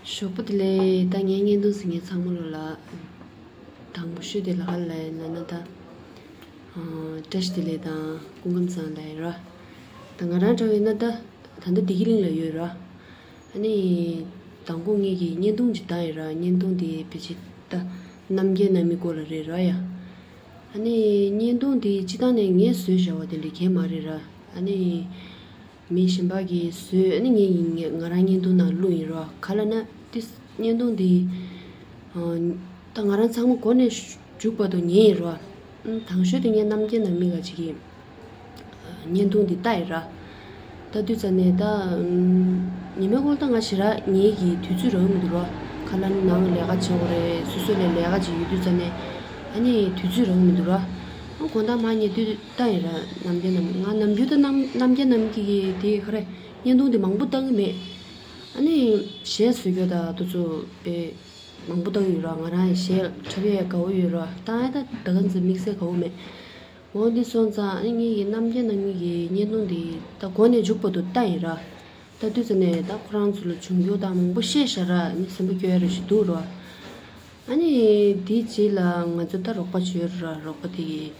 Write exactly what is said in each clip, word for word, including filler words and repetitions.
ཞོགས་པ་བདེ་ལེགས། ད་ངའི་བརྙན་ཐུང་གཟིགས་མཁན་ཚང་མ་ལོ་ལ་དང་པོ་ཤོས་དེ་ལ་ཧ་ལས་ན་ན་ད་བཀྲ་ཤིས་བདེ་ལེགས་དང་སྐུ་ཁམས་བཟང་ལ་ཡིན་ར། ད་ང་རང་འདྲ་བས་ན་ད་ད་ལྟ་བདེ་སྐྱིད་གླིང་ལ་ཡོད་ར། ཨ་ནི་དང་པོ་ངེད་ཀྱི་བརྙན་ཐུང་ཅིག་བཏང་ཡིན་ར། བརྙན་ཐུང་དེ་ཕལ་ཆེར་ད་རྣམ་རྒྱལ་ནང་མི་སྐོར་ལ་རེད་ར་ཡ། ཨ་ནི་བརྙན་ཐུང་དེ་སྤྱི་བཏང་ནས་ངས་བཟོས་བཞག་པ་དེ་འདྲ་གང་མ་རེད་ར། ཨ་ནི་མི་གཞན་པ་གིས་བཟོས། ཨ་ནི་ངས་ཡིན་ངས་ང་རང་བརྙན་ཐུང་ནང་བླུགས་ཡིན་རོ། ག་ལ་ན་ཏིས་བརྙན་ཐུང་འདི་ད་ང་རང་ཚང་མ་འགོ་ནས་མཇུག་བར་དུ་ཉན་ཡིན་རོ། དང་ཤོས་དེ་ངས་རྣམ་རྒྱལ་ནང་མི་ག་ཅིག་གིས་བརྙན་ཐུང་འདི་ལྟ་ཡིན་ར། ལྟ་དུས་ཙ་ནས་ད་ཉི་མའི་འཁོར་ད་ང་ཞེ་དྲག་ཉལ་གྱི་དུས་ཚོད་རག་མི་འདུག་རོ། ག་ལ་ནི་ནང་ལས་ཀ་བྱེད་དགོས་རེད། སོ་སོ་ལས་ལས་ཀ་ཅིག་ཡོད་དུས་ཙ་ནས་ཨ་ནི་དུས་ཚོད་རག་མི་འདུག་རོ། ཨ་དགོང་དག་མ་ཉལ་དུས་ལྟ་ཡིན་ར། རྣམ་རྒྱལ་ནང་མི་ང་ནམ་རྒྱུན་ད་རྣམ་རྣམ་རྒྱལ་ནང་མི་གི་དེ་ག་རེ་བརྙན་ཐུང་དེ་མང་པོ་ལྟ་གི་མེད། ཨ་ནི་གཞས་བཟོ་རྒྱུ་དང་དུ་ཚོ་དཔེ་མང་པོ་ལྟ་གི་ཡོད་ར། ང་རང་ཡི་གཞས་འཁྲབ་ཡས་དགའ་བོ་ཡོད་ར། ད་ཨ་ད་ད་ག་ཚོད་དམིགས་བསལ་དགའ་བོ་མེད། འོ་འདི་སོང་ཙང་ཨ་ནི་ངེད་ཀྱི་རྣམ་རྒྱལ་ནང་མི་གི་བརྙན་ཐུང་དེ་ད་འགོ་ནས་མཇུག་བར་དུ་ལྟ་ཡིན་ར། ལྟ་དུས་ཙ་ནས་ད་ཁོ་རང་ཚོ་ལ་བྱུང་རྒྱུ་དང་མང་པོ་བཤད་ཤག་ར། ཨ་ནི་སེམས་པ་སྐྱོ་ཡ་ར་ཞིག་འདུག་ར། ཨ་ནི་དེའི་རྗེས་ལ་ང་ཚོ་ད་རོགས་པ་བྱོས་ར། རོགས་པ་དེ་གིས་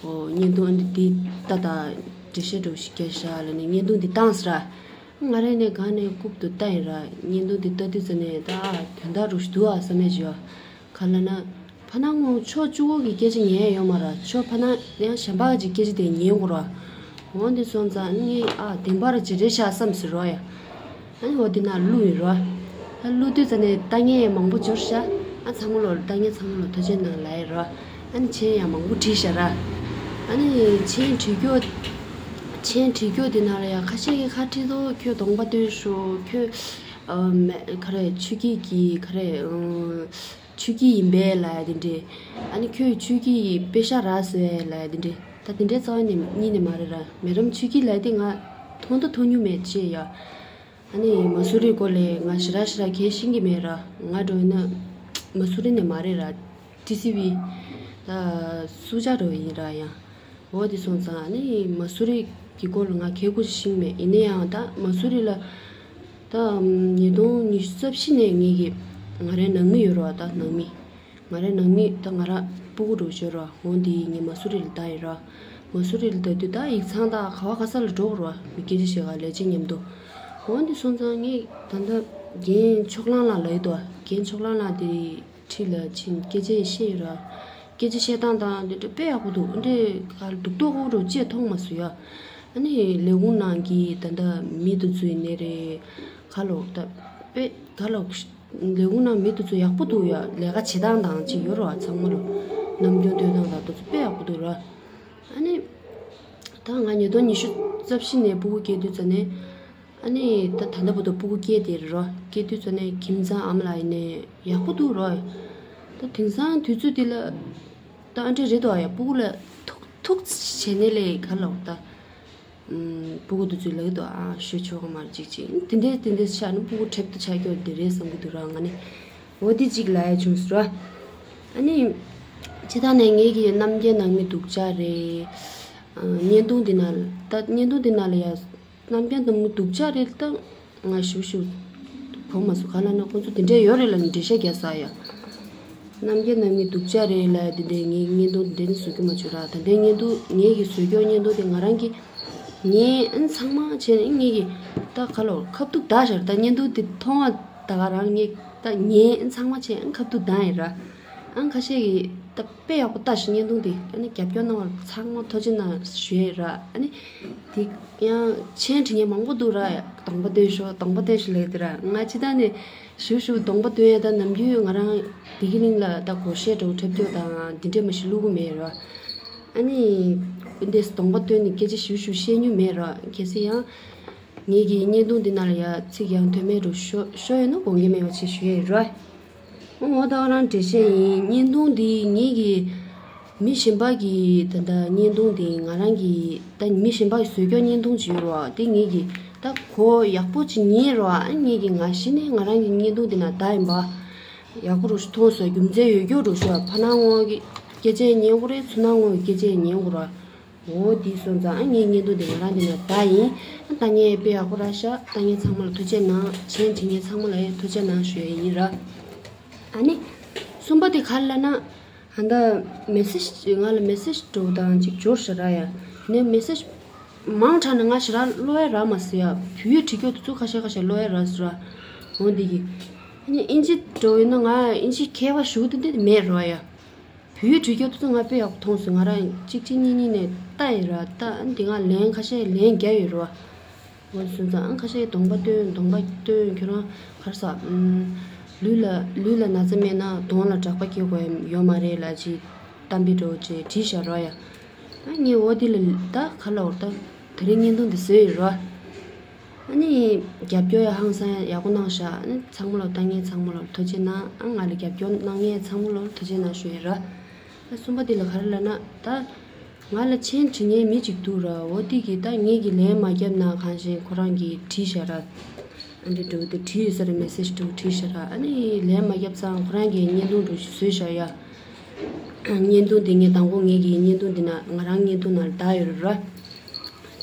ཨོ་བརྙན་ཐུང་ཨ་ནི་དེ་ལྟ་ད་འགྲེལ་བཤད་འདྲ་བོ་ཞིག་རྒྱག་ཤག་ལབ་ནས་བརྙན་ཐུང་དེ་བཏང་ཟེར་ར། ང་རང་ནས་གང་ནས་རྐུབ་ཏུ་ལྟ་ཡིན་ར། བརྙན་ཐུང་དེ་ལྟ་དུས་ཙ་ནས་ད་དོན་དག་འདྲ་བོ་ཞིག་འདུག་ཨ་བསམ་ཡས་ཅིག་ཡོད། ག་ལ་ན། ཕ་ནང་ངོ་ཕྱོགས་གཅིག་པོ་གི་སྐད་ཆ་ཉན་ཡ་ཡོད་མ་ར། ཕྱོགས་ཕ་ནང་ཡང་གཞན་པ་གཅིག་སྐད་ཆ་དེ་ཉན་དགོས་ར། འོ་འདི་སོང་ཙང་ངས་ཨ་བདེན་པ་ར་ཇི་འདྲ་ཤག་བསམ་ཟེར་རོ་ཡ། ཨ་ནི་འོ་འདི་ན་བླུགས་ཡིན་རོ། ཨ་བླུགས་དུས་ཙ་ནས་ལྟ་མཁན་མང་པོ་འབྱོར་ཤག་ཨ་ཚང་མ་ལོ་ལྟ་མཁན་ཚང་མ་ལོ་ཐུགས་རྗེ་གནང་ལབ་ཡིན་རོ། ཨ་ནི་མཆན་ཡང་མང་པོ་བྲིས་ཤག་ར། ཨ་ནི་མཆན་བྲིས་རྒྱུ། མཆན་བྲིས་རྒྱུ་འདི་ན་ལ་ཡ་ཁ་ཤས་ཀྱིས་ཁ་བྲིས་དོ། ཁྱོད་གདོང་པ་སྟོན་ཤོག་ཁྱོད་ཨ་མེ་ག་རེ་ཆུ་སྐྱིད་ཀྱི་ག་རེ་ཨ། ཆུ་སྐྱིད་ཡིན་པས་ལབ་ཡ་དེ་འདྲས། ཨ་ནི་ཁྱོད་ཆུ་སྐྱིད་ཡི་པེ་ཤ་རག་སོང་ལབ་ཡ་དེ་འདྲས། ད་དེ་འདྲའི་རྩ་བ་ནས་གཉིས་ནས་མ་རེད་ར། མེ་རམ་ཆུ་སྐྱིད་ལབ་ཡ་དེ་ང་མཐོང་ད་མཐོང་མྱོང་མེད་ཅེས་ཡ། ཨ་ནི་མ་སུ་རི་སྐོར་ལས་ང་ཞེ་དྲག་ཞེ་དྲག་གང་ཤེས་ཀྱི་མེད་ར། ང་འགྲོ་ཡིན་ན་མ་སུ་རི་ནས་མ་རེད་ར། ཊི་སི་ཝི་ད་སུ་ཇཱ་འགྲོ་ཡིན་ར་ཡང་། འོ་དེ་སོང་ཙང་ནི་མ་སུ་རི་གི་སྐོར་ལ་ང་གལ་ཁུར་ཤིང་མེད། ཡིན་ན་ཡང་ད་མ་སུ་རི་ལ་ད་ཉིས་སྟོང་ཉི་ཤུ་རྩ་བཞི་ནས་ངེད་ཀྱི་ང་རའི་ནང་མི་ཡོད་རོགས། ད་ནང་མི་ང་རའི་ནང་མི་ད་ང་ར་སྤུ་གུ་འགྲོ་ཤོར་རོགས། འོ་འདི་ངས་མ་སུ་རི་ལ་ད་ཡོད་རོགས། མ་སུ་རི་ལ་ད་དུས་ད་ཡིག་ཚང་ད་ག་བ་ག་ས་ལ་འགྲོ་རོགས། མི་སྐད་ཆ་བཤད་ག་ལས་ཅི་མཉམ་དུ། འོ་འདི་སོང་ཙང་ངས་ད་ད་རྒན་ཕྱོགས་གླང་ལ་ལ་ཡོད་དོ། རྒན་ཕྱོགས་གླང་ལ་དེ། ཁྲིད་ལ་ཕྱིན་སྐད་ཆ་བཤད་ཡོད་ར། སྐད་ཆ་བཤད་སྟངས་དང་དེ་འདྲ་དཔེ་ཡག་པོ་འདུག་འདྲེ་ག་ལ་འདུག་ཏོག་ཀོ་རོ་ཅེས་མཐོང་མ་སོང་ཡ། ཨ་ནི་ལས་ཁུངས་ནང་གི་ད་ལྟ་མི་དེ་ཚོ་ཡིན་ནའི་རེད། ག་ལོག་ད་དཔེ་ག་ལོག་ལས་ཁུངས་ནང་མི་དེ་ཚོ་ཡག་པོ་འདུག་ཡ། ལས་ཀ་བྱེད་སྟངས་དང་ཅིག་ཡོད་ར། ཚང་མ་ལོ་ནམ་རྒྱུན་སྡོད་སྟངས་དང་དེ་ཚོ་དཔེ་ཡག་པོ་འདུག་ར། ཨ་ནི་ད་ང་ཉིས་སྟོང་ཉི་ཤུ་རྩ་བཞི་ནས་སྤུ་གུ་སྐྱེས་དུས་ཙ་ནས། ཨ་ནི་ད་ད་ལྟ་བར་དུ་སྤུ་གུ་སྐྱེས་དེ་རེད་རོ། སྐྱེས་དུས་ཚོད་ནས་ཁྱིམ་ཚང་ཨ་མ་ལགས་ཡིན་ནའི་ཡག་པོ་འདུག་རོ། ད་དེང་སང་དུས་ཚོད་འདི་ལ་ད་ཨ་འདྲ་རེད་དོ། ཡ་སྤུ་གུ་ལ་ཐུག་ཐུག་བྱས་ནས་ལས་ག་ལ་འོ་ད། ཨུམ། སྤུ་གུ་དེ་ཚོས་ལབ་ཀྱི་འདུག་ཨ་ཤོད་ཆོག་གི་མ་རེད་ཅིག་ཅིག་དེ་འདྲས་དེ་འདྲས་ཆགས་ན་སྤུ་གུ་ཁྲེབ་ཏུ་ཆགས་རྒྱུ་དེ་རེད་བསམ་གྱི་འདུག་ར། ང་ནི་འོ་དེ་ཅིག་ལབ་ཡ་བྱུང་སོང་ར། ཨ་ནི་སྤྱིར་བཏང་ནས་ངེད་ཀྱི་རྣམ་རྒྱལ་ནང་མི་སྡུག་ཅག་རེད། ཨ། བརྙན་ཐུང་འདི་ནང་ད་བརྙན་ཐུང་འདི་ནང་ལ་ཡ། རྣམ་རྒྱལ་ནང་མི་སྡུག་ཅག་རེད་ད། ང་ཞུ་ཞུ་གོ་མ་སོང་། ག་ལ་ན་ཁོང་ཚོ་དེ་འདྲས་ཡོད་རེད་ལབ་ནས་འགྲེལ་བཤད་རྒྱག་ས་ཡ། རྣམ་རྒྱལ་ནང་མི་སྡུག་ཅག་རེད་ལབ་དེ་འདྲས་ངས་བརྙན་ཐུང་དེ་འདྲས་བཟོ་རྒྱུ་མ་བྱུང་ར། ད་ལྟའི་བརྙན་ཐུང་ངས་ཀྱི་བཟོ་རྒྱུ་བརྙན་ཐུང་དེ་ང་རང་གི་ངས་ཨ་ཚང་མ་བྱས་ནས་ངས་ཀྱི་ད་ག་ལ་ཁ་ཐུག་ད་ཤར་ད་བརྙན་ཐུང་དེ་མཐོང་བ་ད་ག་རང་ངས་ད་ངས་ཨ་ཚང་མ་བྱས་ཨ་ཁ་ཐུག་ད་ཡིན་ར། ཨ་ཁ་ཤས་ཀྱི་ད། དཔེ་ཡག་པོ་ལྟ་ཞིག་བརྙན་ཐུང་དེ་ཨ་ནི་རྒྱབ་སྐྱོར་གནང་བར་ཚང་མ་ཐུགས་རྗེ་གནང་ཞུ་ཡས་ར། ཨ་ནི་དེ་ཡང་མཆན་བྲིས་མཁན་མང་པོ་འདུག་ར། གདོང་པ་སྟོན་ཤོག་གདོང་པ་སྟོན་ཤོག་ལབ་དེ་ར། ང་སྤྱིར་བཏང་ནས་ཞུ་ཞུ་གདོང་པ་སྟོན་ཡས་ད་ནམ་རྒྱུན་ང་རང་བདེ་སྐྱིད་གླིང་ལ་ད་སྒོར་གཞས་འདྲ་བོ་འཁྲབ་རྒྱུ་དང་འདི་འདྲས་མ་ཞིག་བླུག་གི་མེད་ར། ཨ་ནི་འདི་གདོང་པ་སྟོན་ནས་སྐད་ཆ་ཞུ་ཞུ་བཤད་མྱོང་མེད་ར། གལ་སྲིད་ཡང་ངེད་ཀྱི་བརྙན་ཐུང་འདི་ནང་ལ་ཡ་ཚིག་ཡང་དོན་མེད་འདྲ་བོ་ཤོ་ཤོ་ཡོད་ན་དགོངས་འགལ་མེད་པ་ཅིག་ཞུ་ཡས་ར། འོ་ད་ང་རང་འགྲེལ་བཤད་ཡིན། བརྙན་ཐུང་འདི་ངེད་ཀྱི་མི་གཞན་པ་གི་ད་ལྟ་བརྙན་ཐུང་འདི་ང་རང་གི་ད་མི་གཞན་པ་གི་བཟོས་རྒྱུ་བརྙན་ཐུང་ཅིག་ཡོད་རོགས། དེ་ངེད་ཀྱི་ད་གོ་ཡག་པོ་ཅིག་ཉན་རོགས། ཨ་ངེད་ཀྱི་ང་གཞི་ནས་ང་རང་གི་བརྙན་ཐུང་འདི་ན་ད་ཡིན་པ་ཡག་པོ་རུ་མཐོང་སོང་། རྒྱུ་མཚན་ཡོད་རྒྱུ་རུ་ཤོག་ཕ་ནང་ངོ་གི་སྐད་ཆ་ཉན་དགོས་རེད། ཚུར་ནང་ངོ་གི་སྐད་ཆ་ཉན་དགོས་རོགས། འོ་དེ་སོང་ཙང་ཨ་ངའི་བརྙན་ཐུང་དེ་ང་རང་དེ་ནས་བལྟས་ཡིན། ཨ་ལྟ་མཁན་དཔེ་ཡག་པོ་རག་ཤག་ལྟ་མཁན་ཚང་མ་ལ་ཐུགས་རྗེ་གནང་། མཆན་བྲིས་མཁན་ཚང་མ་ལ་ཡང་ཐུགས་རྗེ་གནང་ཞུ་ཡ་ཡིན་ར། ཨ་ནི། གསུམ་པ་དེ་ག་རེ་ལབ་ན། ཨ་ད་མེ་སེ་ཇི་ང་ལ་མེ་སེ་ཇི་འགྲོ་དང་ཅིག་འབྱོར་ཤག་ར་ཡ། ནས་མེ་སེ་ཇི་མང་དྲགས་ནས་ང་ཞེ་དྲག་ཀློག་ཡ་རག་མ་སོང་ཡ། བོད་ཡིག་བྲིས་རྒྱུ་དེ་ཚོ་ཁ་ཤས་ཁ་ཤས་ཀློག་ཡ་རག་སོང་ར། འོ་འདི་གི། ཨ་ནི་ཨིན་ཇི་འགྲོ་ཡིན་ན་ང་ཨིན་ཇི་མཁས་པ་ཞུ་དེ་འདི་མེད་ར་ཡ། བོད་ཡིག་བྲིས་རྒྱུ་དེ་ཚོ་ང་དཔེ་ཡག་པོ་མཐོང་སོང་། ང་རང་གཅིག་གཅིག་གཉིས་གཉིས་ནས་ལྟ་ཡི་ར། ལྟ་ཨ་ནི་དེ་ང་ལན་ཁ་ཤས་ལན་རྒྱག་ཡོད་ར། འོ་སོང་ཙང་ཨང་ཁ་ཤས་གདོང་པ་སྟོན། གདོང་པ་སྟོན། ཁྱོད་རང་ག་རེ་ཟ། ཨམ། ལུས་ལ་ལུས་ལ་ན་ཚ་མེད་ན་གདོང་ལ་གྲགས་པ་སྐྱེ་དགོས་ཡ་ཡོད་མ་རེད་ལབ་ཅིག་གཏམ་དཔེ་འདྲ་བོ་ཅིག་བྲིས་བཞག་རོགས་ཡ། ཨ་ངས་འོ་དེ་ལ་ད་ག་ལབ་དགོས་རེད། ད་དེ་རིང་བརྙན་ཐུང་འདི་བཟོས་ཡོད་རོགས། ཨ་ནི་རྒྱབ་སྐྱོར་ཡ་ཧང་སང་ཡག་པོ་གནང་ཤག་ཨ་ནི་ཚང་མ་ལ་ལྟ་མཁན་ཚང་མ་ལ་ཐུགས་རྗེ་གནང་། ཨ་ང་ལ་རྒྱབ་སྐྱོར་གནང་མཁན་ཚང་མ་ལ་ཐུགས་རྗེ་གནང་ཞུ་ཡ་ར། ཨ་གསུམ་པ་དེ་ལ་ག་རེ་ལབ་ན་ད། ང་ལ་མཆན་བྲིས་མཁན་མི་གཅིག་འདུག་ར། འོ་དེ་གིས་ད་ངེད་ཀྱིས་ལན་མ་བརྒྱབ་ན་གང་ཤེས་ཁོ་རང་གིས་བྲིས་ཤག་ར། ཨ་འདྲ་འདྲ་བོ་དེ་བྲིས་ཡོད་ས་རེད། མེ་སེ་ཇི་འདྲ་བོ་བྲིས་ཤག་ར། ཨ་ནི་ལན་མ་བརྒྱབ་ཙང་ཁོ་རང་གིས་བརྙན་ཐུང་འདྲ་བོ་ཞིག་བཟོས་ཤག་ཡ། བརྙན་ཐུང་དེ་ངས་དང་པོ་ངེད་ཀྱི་བརྙན་ཐུང་འདི་ན་ང་རང་བརྙན་ཐུང་ནང་ལ་བཏགས་ཡོད་རེད་ར།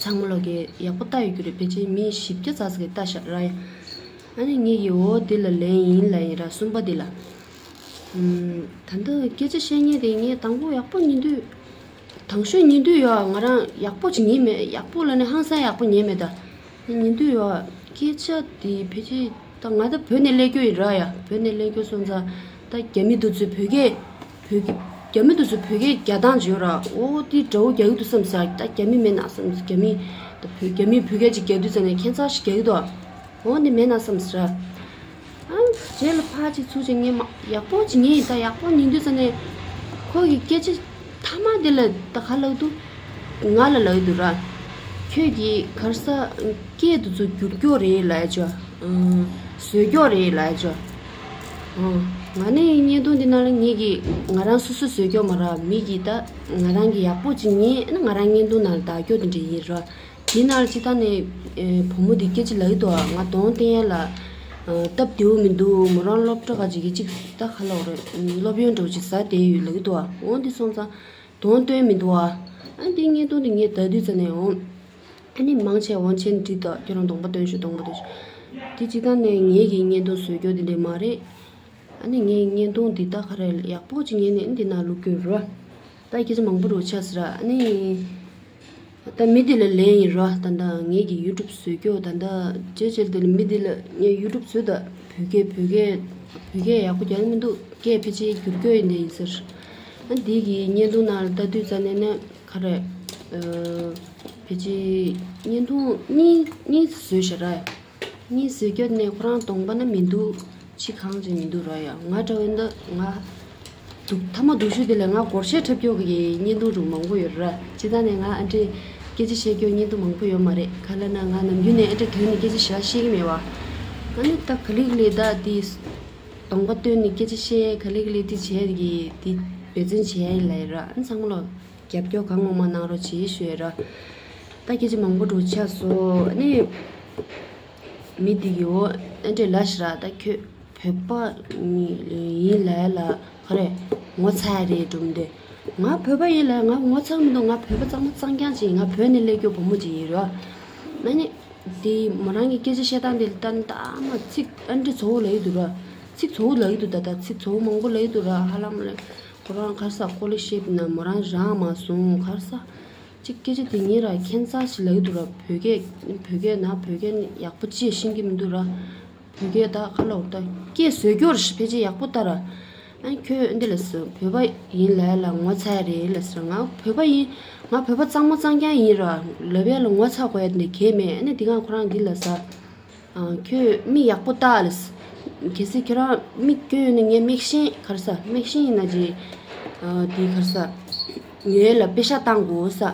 ཚང་མ་ལོག་གིས་ཡག་པོ་བལྟ་ཡོད་རྒྱུ་རེད། ཕལ་ཆེར་མི་བཞི་བརྒྱ་ཙག་ཙིག་གིས་བལྟ་ཤག་ར། ཨ་ནི་ངེད་ཀྱིས་འོ་དེ་ལ་ལན་ཡིན་ལབ་ཡིན་ར། གསུམ་པ་དེ་ལ། ཨམ། ད་ལྟ་སྐད་ཆ་བཤད་མཁན་དེ་ངས་དང་པོ་ཡག་པོ་ཉན་དུས། དང་ཤོས་ཉན་དུས་ཡོད། ང་རང་ཡག་པོ་ཅིག་ཉན་མེད། ཡག་པོ་ལབ་ནས་ཧང་སང་ཡག་པོ་ཉན་མེད་ད། ཉན་དུས་ཡོད། སྐད་ཆ་དེ་ཕལ་ཆེར་ད་ང་ད་བོད་ནས་སླེབས་རྒྱུ་ཡིན་ར་ཡ། བོད་ནས་སླེབས་རྒྱུ་སོང་ཙང་ད་རྒྱ་མི་དེ་ཚོས་བོད་སྐད། བོད་སྐད། རྒྱ་མི་དེ་ཚོས་བོད་སྐད་རྒྱག་སྟངས་ཅིག་ཡོད་ར། འོ་དེ་འདྲ་བོ་རྒྱག་གི་འདུག་བསམ་ས། ད་རྒྱ་མི་མེད་ན་བསམ། རྒྱ་མི་ད་བོད་རྒྱ་མིས་བོད་སྐད་ཅིག་རྒྱག་དུས་ཙ་ནས་ཁྱད་མཚར་ཞིག་རྒྱག་གི་འདུག་འོ་འདི་མེད་ན་བསམ་ཟེར། ཨང་། རྗེས་ལ་ཕར་ཅིག་ཚུར་ཅིག་ངས་མ་ཡག་པོ་ཅིག་ཉན་ཡིན། ད་ཡག་པོ་ཉན་དུས་ཙ་ནས་ཁོ་གི་སྐད་ཆ་མཐའ་མ་འདི་ལ་ད་ག་ལབ་འདུག་ང་ལ་ལབ་འདུག་ར། ཁྱོད་ཀྱིས་ག་རེ་ཟ། སྐད་དེ་ཚོ་བསྒྱུར་རྒྱུ་རེད་ལབ་ཡ་ཅོ། ཨང་། བཟོ་རྒྱུ་རེད་ལབ་ཡ་ཅོ། ཨང་། ང་ནི་བརྙན་ཐུང་འདི་ནང་ལ་ངེད་ཀྱིས་ང་རང་སོ་སོས་བཟོ་རྒྱུ་མ་ར། མི་གིས་ད་ང་རང་གིས་ཡག་པོ་ཅིག་ཉན་ན་ང་རང་བརྙན་ཐུང་ནང་ལ་བཏགས་རྒྱུ་དེ་འདྲ་ཡིན་ར། དེ་ནང་ལ་སྤྱིར་བཏང་ནས་ཨེ་བུ་མོ་དེ་སྐད་ཆ་ལབ་ཀྱི་འདུག་ང་གདོང་བསྟན་ཡ་ལ་ཨ་སྟབས་བདེ་བོ་མི་འདུག་མོ་རང་སློབ་གྲྭ་ཁ་ཅིག་གི་ཅིག་ད་ག་ལབ་རེད། སློབ་ཡོན་འདྲ་བོ་ཅིག་ཟ་བསྡད་ཡོད་ལབ་ཀྱི་འདུག་འོ་འདི་སོང་ཙང་གདོང་སྟོན་མི་འདུག་ཨ་འདི་བརྙན་ཐུང་འདི་ངས་ལྟ་དུས་ཙ་ནས་འོང་། ཨ་ནི་མང་ཆེ་འོང་ཆེན་འདྲི་དང་ཁྱོད་རང་གདོང་པ་སྟོན་ཤོག་གདོང་པ་སྟོན་ཤོག་དེ་སྤྱིར་བཏང་ནས་ངེད་ཀྱི་བརྙན་ཐུང་བཟོ་རྒྱུ་འདི་འདྲ་མ་རེད། ཨ་ནི་ངའི་བརྙན་ཐུང་འདི་ད་ག་རེ་ཡག་པོ་ཅིག་ཉན་ནས་འདི་ན་བླུག་རྒྱུ་རོ། ད་སྐད་ཆ་མང་པོ་རུ་ཆགས་ཟེར། ཨ་ནི་ད་མི་འདི་ལ་ལན་ཡིན་རོ། ད་ད་ངེད་ཀྱི་ཡུ་ཊུབ་བཟོ་རྒྱུ་ད་ད་ཅེ་ཅེལ་དེ་ལ་མི་འདི་ལ་ངས་ཡུ་ཊུབ་བཟོས་ད་བོད་སྐད་བོད་སྐད་བོད་སྐད་ཡག་པོ་རྒྱག་གི་མི་འདུག་སྐད་ཕལ་ཆེར་བསྒྱུར་རྒྱུ་ཡིན་འདི་ཡིན་ཟེར། ཨ་འདི་གི་བརྙན་ཐུང་ནང་ལ་ལྟ་དུས་ཙ་ནས་ནས་ག་རེ་ཕལ་ཆེར་བརྙན་ཐུང་གཉིས་གཉིས་བཟོས་ཤག་ར། གཉིས་བཟོས་རྒྱུ་ནས་ཁོ་རང་གདོང་པ་ན་མི་འདུག་ཅི་གང་ཅི་མི་འདུག་ར་ཡ། ང་འདྲ་བོ་འདི་ང་འདུག་མཐའ་མ་སྡུག་ཤོས་དེ་ལ་ང་སྒོར་གཞས་འཁྲབ་རྒྱུ་གི་བརྙན་ཐུང་རུ་མང་པོ་ཡོད་ར། སྤྱིར་བཏང་ནས་ང་ཨ་འདྲས་སྐད་ཆ་བཤད་རྒྱུ་བརྙན་ཐུང་མང་པོ་ཡོད་མ་རེད། ག་ལ་ན་ང་ནམ་རྒྱུན་ནས་ཨ་འདྲས་དོན་ནས་སྐད་ཆ་ཞེ་དྲག་བཤད་ཀྱི་མེད་བ། ཨ་ནི་ད་ག་ལེ་ག་ལེ་ད་དེ་གདོང་པ་སྟོན་ནས་སྐད་ཆ་བཤད་ག་ལེ་ག་ལེ་དེ་བྱས་གི་དེ་འབད་བརྩོན་བྱས་ཡིན་ལ་ཡིན་ར། ཨ་ཚང་མ་ལོ། རྒྱབ་སྐྱོར་གང་ངོ་མ་གནང་རོགས་བྱེད་ཞུ་ཡ་ར། ད་སྐད་ཆ་མང་པོ་འགྲོ་ཆགས་སོང་། ཨ་ནི་མི་འདི་གི་འོ་ཨ་འདྲས་ལབ་ཤི་ར། ད་ཁྱོད་བོད་པ་ཡིན་ལབ་ཡ་ལ་ག་རེ་ངོ་ཚ་ཡ་རེད་འགྲོ་མི་འདུག་ང་བོད་པ་ཡིན་ལབ་ཡ་ང་ངོ་ཚ་གི་མི་འདུག་ང་བོད་པ་གཙང་མ་གཙང་རྐྱང་ཅིག་ཡིན། ང་བོད་ནས་སླེབས་རྒྱུ་བུ་མོ་ཅིག་ཡིན་ར། ཨ་ནི་དེ་མོ་རང་གི་སྐད་ཆ་བཤད་སྟངས་དེ་ལ་ལྟ་ན་ད་མ་ཚིག་ཨ་འདྲས་ཚོ་བོ་ལབ་ཡི་འདུག་ར། ཚིག་ཚོ་བོ་ལབ་ཡི་འདུག་ད་ད་ཚིག་ཚོ་བོ་མང་པོ་ལབ་ཡི་འདུག་ར། ཧ་ལམ་ལ་ཁོ་རང་ག་རེ་ཟ་སྐོ་ལི་ཤེབ་ན་མོ་རང་རང་མ་སོང་ག་རེ་ཟ། ཅིག་སྐད་ཆ་དེ་ཉིད་ར་ཁྱད་མཚར་ཞིག་ལབ་ཀྱི་འདུག་ར། བོད་སྐད་བོད་སྐད་ན་བོད་སྐད་ནི་ཡག་པོ་ཅིག་ཤེས་ཀྱི་མི་འདུག་ར། བོད་སྐད་ད་ཁ་ལོག་ད་སྐད་བཟོས་རྒྱུར་ཕལ་ཆེར་ཡག་པོ་ལྟ་ར། ཨ་ཁྱོད་འདི་ལ་ཟེར་བོད་པ་ཡིན་ལབ་ཡ་ལ་ངོ་ཚ་ཡ་རེད་ལ་ཟེར། ང་བོད་པ་ཡིན། ང་བོད་པ་གཙང་མ་གཙང་རྐྱང་ཡིན་ར་ལབ་ཡ་ལ་ངོ་ཚ་དགོས་ཡ་འདི་གས་མེད། ཨ་ནི་འདི་ག་ཁོ་རང་འདི་ལ་ཟེར། ཨ་ཁྱོད་མིག་ཡག་པོ་ལྟ་ལ་ཟེར། གལ་སྲིད་ཁྱོད་རང་མིག་སྐྱོན་ཡོད་ན་ངས་མིག་ཤེལ་ག་རེ་ཟ་མིག་ཤེལ་ཡིན་ན་ཅི། ཨ་འདི་ག་རེ་ཟ། ཉོ་ཡ་ལ་པེ་ཤ་བཏང་དགོས་ས།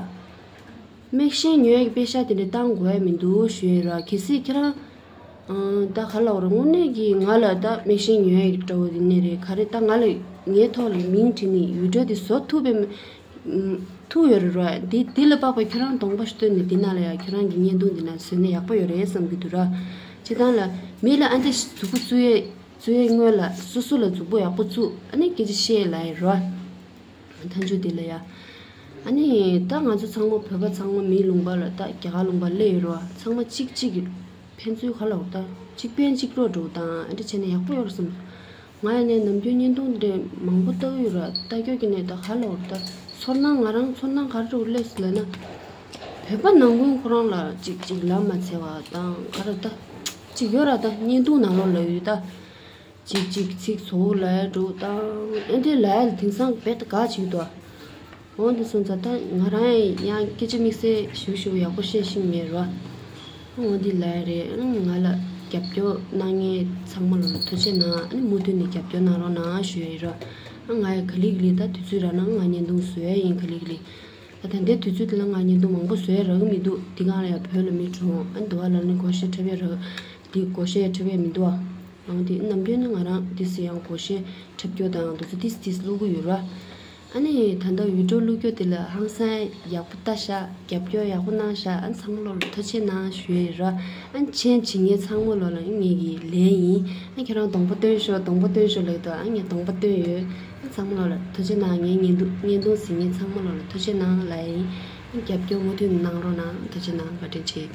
མིག་ཤེལ་ཉོ་ཡ་གི་པེ་ཤ་དེ་འདྲ་བཏང་དགོས་ཡ་མི་འདུག་ཞུ་ཡ་ར། གལ་སྲིད་ཁྱེད་རང་ཨང་། ད་ག་ལབ་ར། དངོས་གནས་ཀྱི་ང་ལ་ད་མིག་ཤེལ་ཉོ་ཡ་གི་འདྲ་བོ་དེ་ནས་རེད། ག་རེ་ད་ང་ལ་ངའི་ཐོག་ལ་མིང་བྲིས་ནས་ཡུལ་སྒྲ་དེ་བཟོ་ཐུབ་པའི་ཐུག་ཡོད་རེད་ར། དེ་དེ་ལ་དཔག་པའི་ཁྱོད་རང་གདོང་པ་ཞིག་སྟོན་ནས་དེ་ནང་ལ་ཡ་ཁྱོད་རང་གི་བརྙན་ཐུང་དེ་ནང་བཟོས་ན་ཡག་པོ་ཡོད་རེད་བསམ་གྱི་འདུག་ར། སྤྱིར་བཏང་ལ་མི་ལ་ཨ་འདྲ་ཞིག་མཛུབ་གུ་བཙུགས་ཡས་བཙུགས་ཡས་སྔོན་ལ་སོ་སོ་ལ་མཛུབ་གུ་ཡག་པོ་བཙུགས་ཨ་ནི་སྐད་ཆ་བཤད་ལ་ཡ་ར། མཐའ་མཇུག་དེ་ལ་ཡ། ཨ་ ཨ་ནི་ད་ང་ཚོ་ཚང་མ་བོད་པ་ཚང་མ་མིའི་ལུང་པ་ལ་ད་རྒྱ་གར་ལུང་པ་སླེབས་ཡོད་རེད་བ། ཚང་མ་གཅིག་གཅིག་གི་ཕན་ཚུན་ག་ལབ་ད་གཅིག་ཕན་གཅིག་གྲོགས་འགྲོ་དང་ཨ་འདྲ་བྱས་ན་ཡག་པོ་ཡོད་རེད་བསམ། ང་ཡང་ནས་ནམ་རྒྱུན་བརྙན་ཐུང་འདྲ་མང་པོ་ལྟ་གི་ཡོད་ར། ལྟ་སྐྱོ་གི་ནས་ད་ག་ལབ་ད་ཚོར་སྣང་ང་རང་ཚོར་སྣང་ག་རེ་འགྲོ་སླེབས་སོང་ལབ་ན། བོད་པ་ནང་ཁུལ་ཁོ་རང་ལ་གཅིག་གཅིག་ལབ་མ་འཚལ་བ་དང་ག་རེ་ད་གཅིག་ཡོད་ར། ད་བརྙན་ཐུང་ནང་ལོགས་ལབ་ཡོད་ད། གཅིག་གཅིག་ཚིག་ཚོགས་ལ་འགྲོ་དང་ཨེ་འདྲ་ལ་དེང་སང་རྦད་དེ་དགའ་བྱེད་ཀྱི་འདུག་འོ་འདི་སོང་ཙང་ད་ང་རང་ཡང་སྐད་ཆ་དམིགས་བསལ་ཞུ་ཞུ་ཡག་པོ་བཤད་ཤེས་མེད་རོ། འོ་འདི་ལ་རེད། ང་ལ་རྒྱབ་སྐྱོར་གནང་མཁན་ཚང་མ་ལ་ཐུགས་རྗེ་གནང་། ཨ་ནི་མུ་མཐུད་ནས་རྒྱབ་སྐྱོར་གནང་རོགས་གནང་ཞུ་ཡ་ཡིན་རོ། ཨ་ང་ཡ་ག་ལེ་ག་ལེ་ད་དུས་ཚོད་རག་ན་ང་བརྙན་ཐུང་བཟོ་ཡ་ཡིན་ག་ལེ་ག་ལེ། ད་ད་ལྟའི་དུས་ཚོད་དེ་ལ་ང་བརྙན་ཐུང་མང་པོ་བཟོ་ཡ་རག་གི་མི་འདུག་འདི་གང་ལ་ཡ་བོད་ལ་མི་གྲོངས། ཨ་ནི་འདི་བ་ལ་ནི་སྒོར་གཞས་འཁྲབ་ཡ་རག་འདི་སྒོར་གཞས་འཁྲབ་ཡ་མི་འདུག་ཨ། ཨང་དེ་ནམ་རྒྱུན་ནི་ང་རང་དེ་སི་ཡང་སྒོར་གཞས་འཁྲབ་སྐྱོར་དང་དེ་ཚོ་ཏིས་ཏིས་བླུག་གི་ཡོད་ར། ཨ་ནི་ད་ལྟ་བི་ཌིའོ་བླུག་སྐྱོར་དེ་ལ་ཧང་སང་ཡག་པོ་ལྟ་ཤག་རྒྱབ་སྐྱོར་ཡག་པོ་གནང་ཤག་ཨ་ཚང་མ་ལོ་ལ་ཐུགས་རྗེ་གནང་ཞུ་ཡ་ཡིན་ར། ཨ་མཆན་བྱེད་མཁན་ཚང་མ་ལོ་ལ་ངེད་ཀྱི་ལན་ཡིན། ཨ་ཁྱེད་རང་གདོང་པ་སྟོན་ཤོག་གདོང་པ་སྟོན་ཤོག་ལབ་འདུག་ཨ་ངས་གདོང་པ་སྟོན་ཡོད། ཨ་ཚང་མ་ལོ་ལ་ཐུགས་རྗེ་གནང་། ངའི་བརྙན་ཐུང་བརྙན་ཐུང་གཟིགས་མཁན་ཚང་མ་ལོ་ལ་ཐུགས་རྗེ་གནང་ལབ་ཡ་ཡིན། ཨ་རྒྱབ་སྐྱོར་མུ་མཐུད་གནང་རོགས་གནང་། ཐུགས་རྗེ་གནང་། བཀའ་དྲིན་ཆེ།